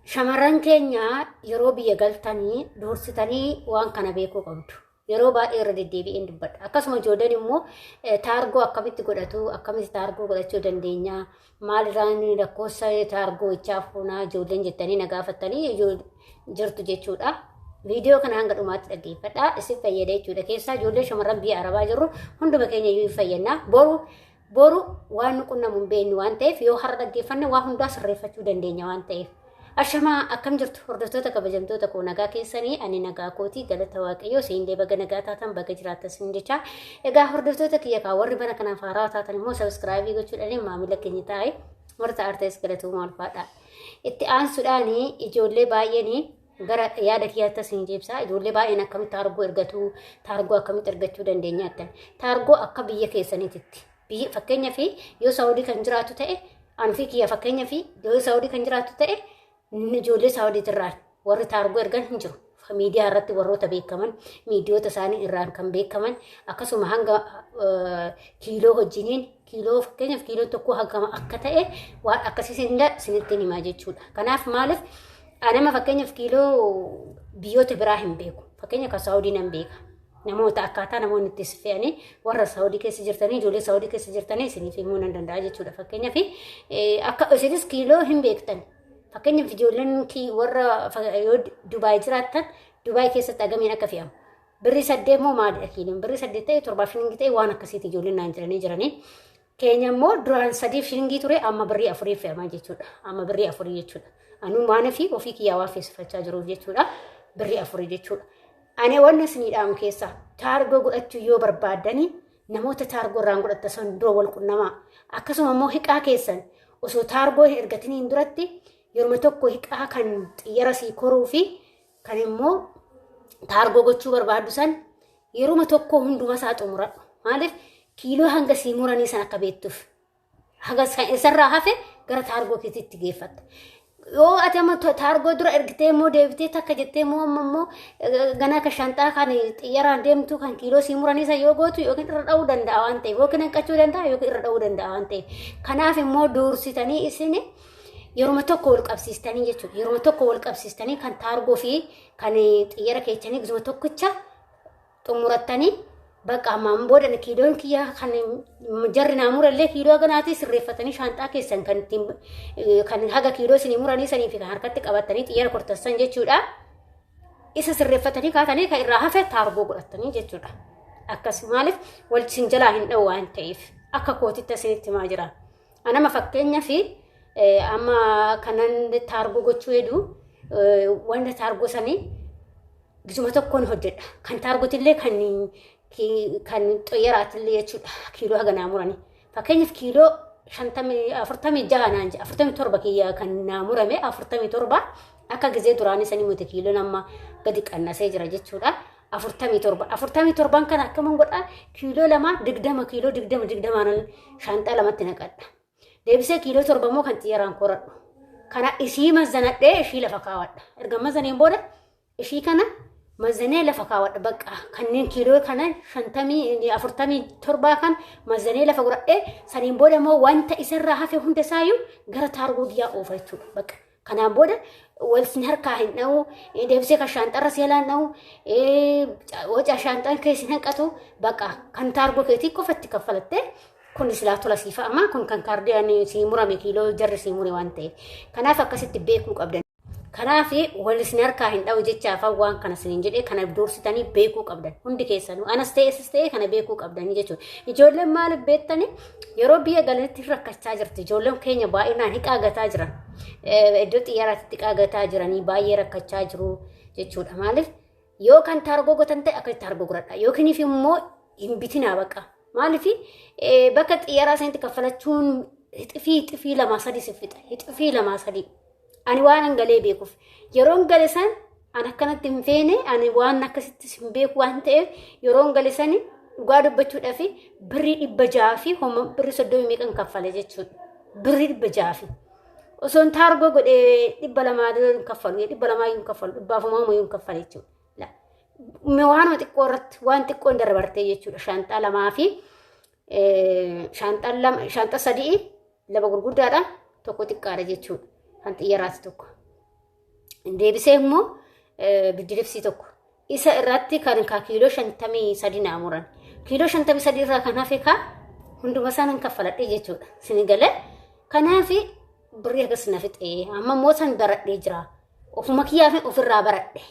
Shamarran keenya yeroo biyya galtanii dursitanii waan kana beekuu qabdu. Yeroo baay'ee irra deddeebi'een dubbadha. Akkasuma ijoolleen immoo taargoo akkamitti godhatu, akkamitti taargoo godhachuu dandeenya, maalirraan lakkoofsa taargoo ichaa fuunaa ijoolleen jettanii na gaafattanii jirtu jechuudha. Viidiyoo kana hanga dhumaatti dhaggeeffadhaa. Isin fayyada jechuudha. Keessaa ijoollee shamarran biyya Arabaa jirru hunduma keenya iyyuu hin fayyadna. Boru Boru waan nu qunnamu hin beeknu waan ta'eef yoo har'a dhaggeeffanne waa hundaa sirreeffachuu dandeenya waan ta'eef. Ashamaa, akkam jirtu hordoftoota kabajamtoota koo? Nagaa keessanii? Ani nagaa kootii, galata Waaqayyoo. Isinillee baga nagaa taatan, baga jiraattan isin jecha. Egaa hordoftoota kiyya kaa warri mana kanaaf haarawaa taatan immoo subscribe gochuudhaan maamila keenya taa'e warra artees galatooma ulfaadha. Itti aansuudhaan ijoollee baay'een gara yaada kiyyaatti isin jeebsaa, ijoollee baay'een akkamitti taargoo ergatu, taargoo akkamitti ergachuu dandeenya jettan. Taargoo akka biyya keessaniititti. Biyya fakkeenyaaf yoo Saawudii kan jiraatu ta'e, anfi kiyya fakkeenyaaf yoo Saawudii kan jiraatu ta'e, ijoollee Saawudiitirraa warri taargoo ergan hin jiru. Miidiyaa irratti warroota beekaman, miidiyoota isaanii irraan kan beekaman, akkasuma hanga kiiloo wajjiniin, kiiloo fakkeenyaaf kiiloo tokko hagama akka ta'e waan akkasii isinitti himaa jechuudha. Kanaaf maaliif anama fakkeenyaaf kiiloo biyyoota biraa hin beeku. Fakkeenya kan Saawudii nan beeka. Namoota akkaataa namoonni itti fe'anii warra Saawudii keessa jirtanii, ijoollee Saawudii keessa jirtanii isiniif himuu nan danda'a jechuudha. Fakkeenyaaf akka isinis kiiloo hin beektan. Fakkeenyaaf ijoolleen warra yoo Dubaay jiraattan, Dubaay keessatti agamiin akka fe'amu. Birrii 8 moo maalidha kiiloon? Birrii 8 ta'e, 7 shilingii ta'e, waan akkasiiti ijoolleen naan jedhanii jiranii. Keenya immoo duraan 3 shilingii ture, amma birrii 4 fe'amaa jechuudha. Amma birrii 4 jechuudha. Anuu maana fi ofii kiyyaa waan feesifachaa jiruuf jechuudha. Birrii 4 jechuudha. Ani wanna isinii dhaamu keessaa taargoo godhachuu yoo barbaaddanii namoota taargoo irraan godhatta san dura wal qunnamaa. Akkasuma immoo hiqaa keessan osoo taargoo hin ergatiniin duratti yeruma tokko hiqaa kan xiyyara sii koruu fi kan immoo taargoo gochuu barbaaddu san yeruma tokko hunduma isaa xumuradhu. Maaliif kiiloo hanga sii muranii san akka beektuuf. Haga isarraa hafe gara taargoo keetiitti geeffatta. Yoo ati amma taargoo dura ergitee immoo deebitee takka jettee immoo amma immoo ganaa akka shanxaa kan xiyyaraan deemtu kan kiiloo sii muranii san yoo gootu, yookiin irra dha'uu danda'a waan ta'eef, yookiin hanqachuu danda'a, yookiin irra dha'uu danda'a waan ta'eef. Kanaaf immoo dursitanii isin yeruma tokko wal qabsiistanii jechuudha. Yeruma tokko wal qabsiistanii kan taargoo fi kan xiyyara keessanii gisuma tokkicha xumurattanii, bakka ammaan booda kiiloon kiyya kan jarri naa murallee kiiloo haganaatii sirreeffatanii, shaanxaa keessan kan ittiin kan haga kiiloo isinii muranii sanii fi kan harkatti qabatanii xiyyara kortassan jechuudha. Isa sirreeffatanii kaatanii kan irraa hafe taargoo godhatanii jechuudha. Akkas maaliif wal isin jalaa hin dha'u waan ta'eef akka kootitti isinitti himaa jira. Anama fakkeenya fi amma kanan taargoo gochuu hedu wanta taargoo sanii gisuma tokkoon hojjedha. Kan taargotillee kan xiyyaraatillee jechuudha. Kiiloo haga naa muranii. Fakkeenyaaf kiiloo 46 naan jedha. 47 kiyya kan naa murame 47, akka gizee duraanii sanii miti, kiiloon amma gadi qannasee jira jechuudha. 47. 47n kana akkaman godhaa? Kiiloo lama 20, kiiloo 20 20n shaanxaa lamatti naqadha. Deebisee kiiloo 7 immoo kan xiyyaraan koradhu. Kana isii mazanadhee ishii lafa kaawwadha. Erga mazaneen booda ishii kana mazanee lafa kaawwadha. Bakka kanneen kiiloo kana 50 47 kan mazanee lafa godhadhee, saniin booda immoo wanta isarraa hafe hunda isaayyuu gara taargoo biyyaa oofa jechuudha. Bakka kanaan booda wal sin harkaa hin dha'u, deebisee kan shaanxarra si jalaan dha'u, waca shaanxaan kee sin hanqatu, bakka kan taargoo keetii qofatti kaffalattee kun silaa tola sii fa'ama, kun kan kaardii sii murame, kiiloo jarri sii mure waan ta'eef. Kanaaf akkasitti beekuu qabdan. Kanaaf wal isin harkaa hin dha'u jechaaf waan kana isiniin jedhee, kana dursitanii beekuu qabdan. Hundi keessanuu anas ta'e isis ta'e kana beekuu qabdanii jechuudha. Ijoolleen maaliif beektanii yeroo biyya galanitti rakkachaa jirti. Ijoolleen keenya baay'inaan hiqaa gataa jiran. Iddoo xiyyaaraatti hiqaa gataa jiranii baay'ee rakkachaa jiru jechuudha. Maaliif yoo kan taargoo gotan ta'e akkasitti taargoo godhadha. Yookiin immoo hin bitinaa baqa. Maaliif bakka xiyyaaraa isinitti kaffalachuun xifii xifii lamaa sadii si fixa. Xifii lamaa sadii. Ani waan an galee beekuuf yeroon gale san an akkanatti hin feene, ani waan akkasitti hin beeku waan ta'eef, yeroon gale sani dhugaa dubbachuudhaaf birrii 600 fi homa birrii 30 meeqan kaffale jechuudha. Birrii 600 fi osoon taargoo godhee 200 hin kaffalu, 200 hin kaffalu, 400 hin kaffale jechuudha. Waanuma xiqqoo irratti waan xiqqoon darbartee jechuudha. Shaanxaa lamaa fi shaanxaa lama, shaanxaa sadii, lama gurguddaadha, tokko xiqqaadha jechuudha. Kan xiyyaraati tokko. Deebisee immoo biddilibsii tokko. Isa irratti kan ka kiiloo 53 naa muran. Kiiloo 53 irraa kan hafe ka hunduma isaa nan kaffaladhe jechuudha. Sini galee kanaaf birrii hagas na fixee amma immoo san baradhee jira. Ofuma kiyyaaf ofirraa baradhe.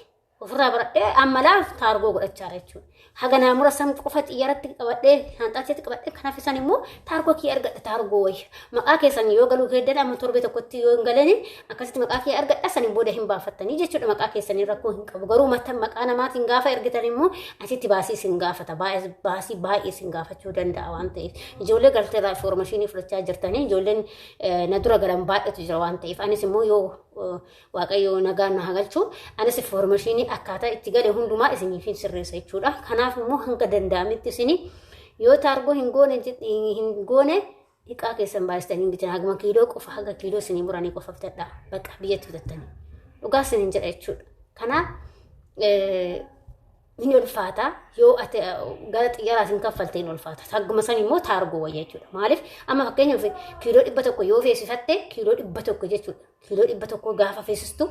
Ofirraa baradhee amma laaf taargoo godhachaa jechuudha. Haga naa mura san qofa xiyyaratti qabadhee shaanxaacheetti qabadhee kanaaf isaan immoo taargoo kiyya argadha taargoo wayya. Maqaa keessan yoo galuu keeddan amma torbee tokkotti yoo hin galani akkasitti maqaa kiyya argadha saniin booda hin baafattanii jechuudha. Maqaa keessanii rakkoo hin qabu. Garuu mata maqaa namaatiin gaafa ergitan immoo asitti baasii isin gaafata. Baasii baay'ee isin gaafachuu danda'a waan ta'eef. Ijoollee galteerraa informeeshinii fudhachaa jirtanii ijoolleen na dura galan baay'eetu jira waan ta'eef anis immoo yoo Waaqayyo nagaan na haa galchu. Anis informeeshinii akkaataa itti gale hundumaa isiniif hin sirreessa jechuudha. Kanaaf immoo hanga danda'ametti isin yoo taargoo hin goone hin goone hiqaa keessan baay'istanii hin bitan. Haguma kiiloo qofa haga kiiloo isinii muranii qofa bitadha. Bakka biyyatti bitattanii. Dhugaa isiniin jedha jechuudha. Kanaaf ni ulfaata yoo ati gara xiyyaaraatiin kaffalte ni ulfaata. Hagguma san immoo taargoo wayya jechuudha. Maaliif amma fakkeenyaaf kiiloo 100 yoo feesifatte kiiloo 100 jechuudha. Kiiloo 100 gaafa feesistu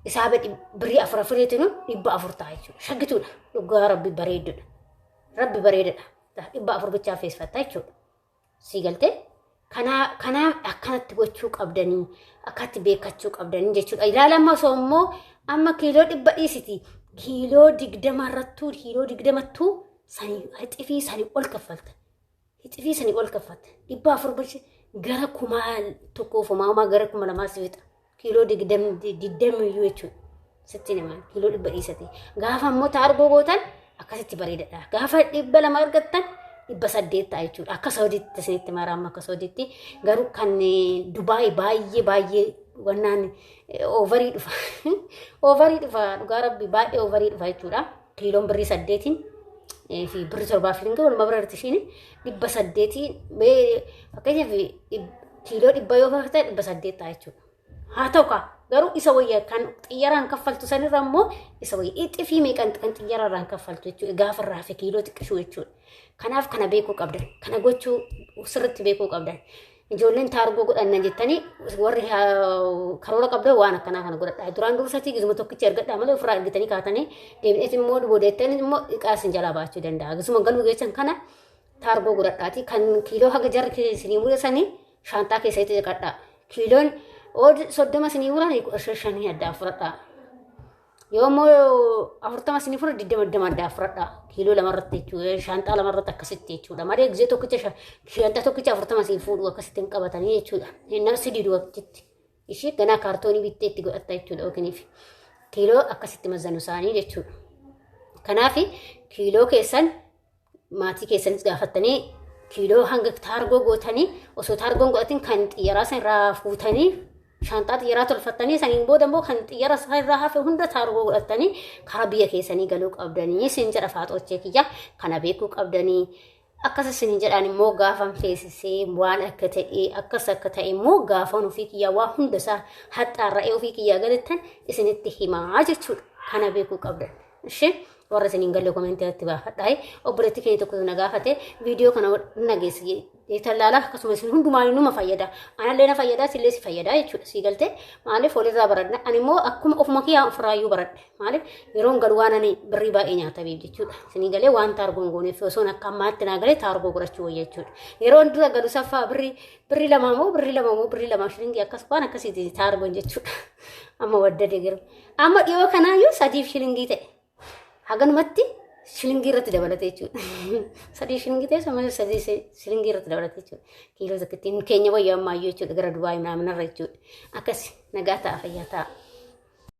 isaa birrii afur afuriitiin 400 ta'a jechuudha. Shaggituudha. Dhugaa rabbi bareedduudha. Rabbi bareedadha. 400 bichaa feesifatta jechuudha. Sii galtee? Kanaaf akkanatti gochuu qabdanii akkatti beekachuu qabdanii jechuudha. Ilaala amma osoo immoo amma kiiloo 100 dhiisiti kiiloo 20 irrattuu kiiloo 20ttuu sanii hixifii sanii ol kaffalta. Hixifii sanii ol kaffalta. 400 bulchi gara 1000 homaa homaa gara 2000 si fixa. Kiiloo 20 iyyuu jechuudha. Sitti himaan kiiloo 100 dhiisati. Gaafa immoo taargoo gootan akkasitti bareedadha. Gaafa 200 argattan 800 ta'a jechuudha. Akka Saawudiitti isinitti mara amma akka Saawudiitti garuu kan Dubaay baay'ee baay'ee wannaan overii dhufa. Overii dhufa dhugaa rabbi baay'ee overii dhufa jechuudha. Kiiloon birrii 8n fi birrii 7 fi walumaa bira irratti ishiin 800 fakkeenyaaf kiiloo 100 yoo ta'e 800 ta'a jechuudha. Haa ta'u kaa garuu isa wayya kan xiyyaaraan kaffaltu sanirra immoo isa wayya ixifii meeqan kan xiyyaaraan kaffaltu jechuudha gaafa irraa hafe kiiloo xiqqishuu jechuudha. Kanaaf kana beekuu qabdan kana gochuu sirriitti beekuu qabdan. Ijoolleen taargoo godhanna jettanii warri karoora qabdan waan akkanaa kana godhadhaa. Duraan dursatii gizuma tokkicha ergadhaa malee ofirraa ergitanii kaatanii deebi'eet immoo boodeettan immoo dhiqaa isin jalaa baachuu danda'a. Gizuma galuu geessan kana taargoo godhadhaati kan kiiloo haga jarri isinii murasanii shaanxaa keessatti dhiqadhaa. Kiiloon oo 30 isinii muran 15 addaa fudhadhaa. Yoo immoo 40 isinii furan 20 addaa fudhadhaa. Kiiloo lamarratti jechuudha. Shaanxaa lamarratti akkasitti jechuudha. Malee gizee tokkicha shaanxaa tokkicha 40 isinii fuudhu akkasitti hin qabatanii jechuudha. Namsi didu waqtitti. Ishii ganaa kaartoonii bittee itti godhatta jechuudha yookiin kiiloo akkasitti mazzanu isaanii jechuudha. Kanaaf kiiloo keessan maatii keessanis gaafattanii kiiloo hanga taargoo gootanii osoo taargoon godhatin kan xiyyaraa san irraa fuutanii shaanxaa xiyyaraa tolfattanii saniin booda immoo kan xiyyaara san irraa hafe hunda taargoo godhattanii karaa biyya keessanii galuu qabdanii isin jedha faaxoochee kiyya kana beekuu qabdanii. Akkas isin jedhaan immoo gaafan feesisee waan akka ta'e akkas akka ta'e immoo gaafan ofii kiyyaa waa hunda isaa haxxaarra'ee ofii kiyyaa galattan isinitti himaa jechuudha. Kana beekuu qabdan. Ishee warra isiniin galle komentii irratti baafadhaa. Obboleetti keenya tokkotu na gaafate viidiyoo kana na geessi tallaala akkasuma isin hundumaa numa fayyada. Anallee na fayyada sillee si fayyada jechuudha. Sii galtee maaliif walirraa baradha. Ani immoo akkuma ofuma kiyyaa ofirraayyuu baradhe. Maaliif yeroon galu waan ani birrii baay'ee nyaatameef jechuudha. Isinii galee waan taargoon gooneef osoon akka ammaatti naa galee taargoo godhachuu wayya jechuudha. Yeroon dura galu saffaa birrii 2 moo birrii 2 moo birrii 2 shilingii akkas waan akkasiiti taargoon jechuudha. Amma waddade garuu. Amma dhiyoo kanaayyuu 3 shilingii ta'e. Haganumatti shilingii irratti dabalate jechuudha. 3 shilingii ta'e sama 3 shilingii irratti dabalate jechuudha. Kiiloo tokkittiin keenya wayyaa ammaayyuu jechuudha gara Dubaay minaaminarra jechuudha. Akkas nagaa ta'a fayyaa ta'a.